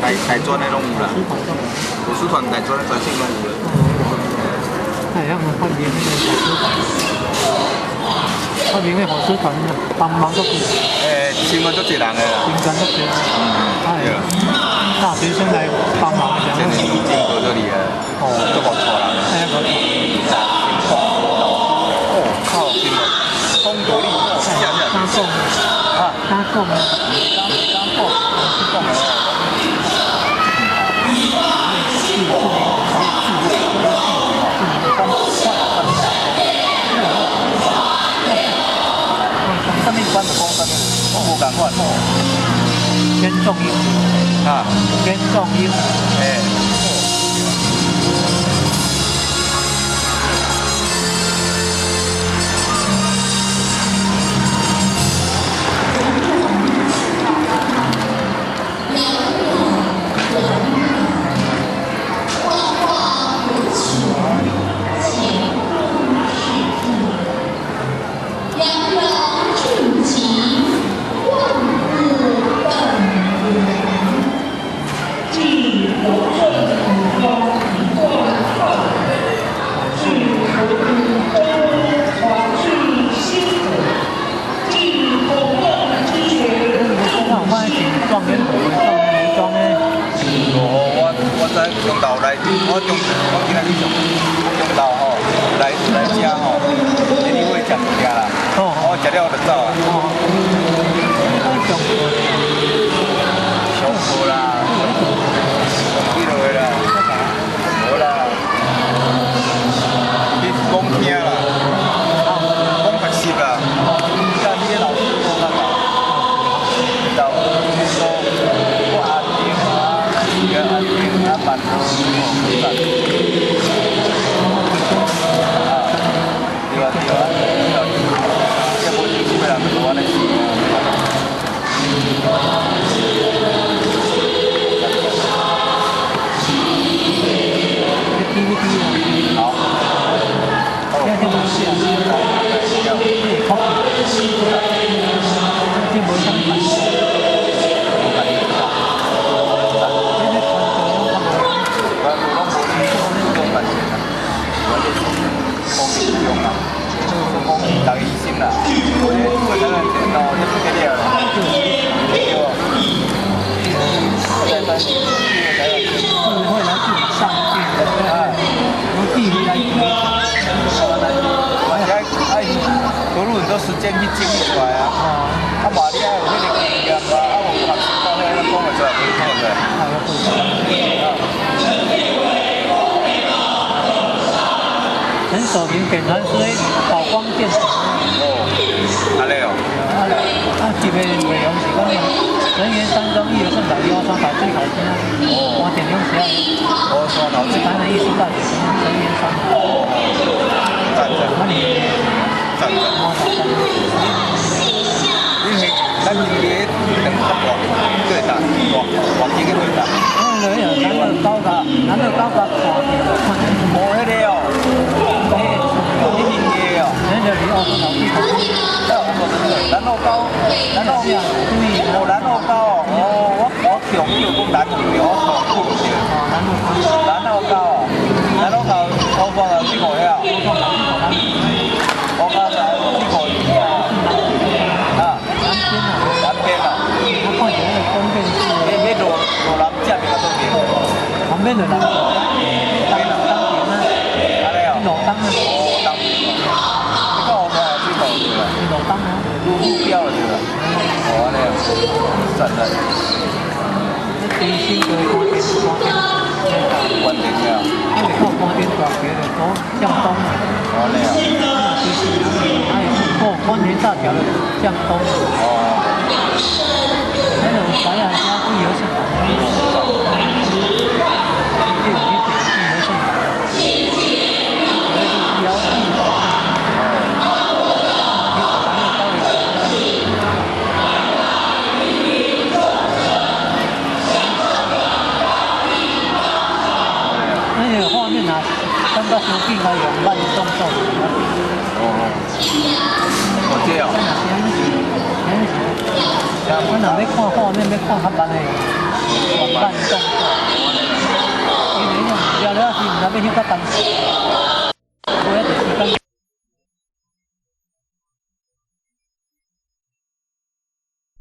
大專的攏有啦，武術團大專的全省攏有啦。哎，我發明那個伙食團，發明的伙食團幫忙足濟。欸，新聞足濟人的啦。新聞足濟。嗯。對。大學生來幫忙。真真高足厲害。哦，足五錯人。哎，五錯。哦，靠，真的，風獨立，敢講？啊，敢講？敢講？講哦。啥物班就講啥物，攏無仝款。嚴重英啊，嚴重英。欸。我今仔日上中昼吼來遮吼，年會食物件啦，我食了我就走啊。上課啦，上幾落啦，無啦，去講聽啦，講學習啦，教你個老師講較教，就我阿定啊，個阿定阿萬對啊對啊，這無認識的人就無按呢。好。逐个醫生啦，我這做啥個電腦，這不得了啦，對無？再三，智慧來自於上帝，由地理來。而且愛投入很多時間去整理出來啊。啊嘛，你愛有彼個經驗啊，啊有學習到遐，講會出來，講會出來。陳守明點傳師寶光劍。哦，按呢哦。啊啊，這個內容是講人猿山莊一遊勝百一三百最好聽啊。哦。我電影是啊。哦，山頭。台南藝術大學人猿山。哦。讚讚。讚讚。你是咱是伫兩較大，對大，大大間去對大。嗯，南樂高甲，南樂高甲看。無彼個哦。你明嘅哦。咱就是烏山頭水庫。南澳高，南澳，哦，南澳高哦，哦，我強叫講南澳，我講對唔對？南澳高哦，南澳高，烏山頭水庫遐。烏山頭水庫啊，南邊啊。我看見那個宮殿是。彼羅羅南正面啊，對面。旁邊的南。東邊啊。路東啊。哦，東。你講烏山頭水庫對啦。路東啊。路路標對啦。哦，按呢哦，讚讚。那中心就關電關電。關電了。啊，會到關電大橋就走向東啊。哦，按呢哦。哎，過關田大橋就向東。哦。那個白楊家一遊勝。一遊勝。那個畫面啊，感覺傷緊來用慢動作。哦。哦，這哦。我若欲看畫面，欲看較慢的，慢。慢動作。因為了了是毋知欲翕甲當時。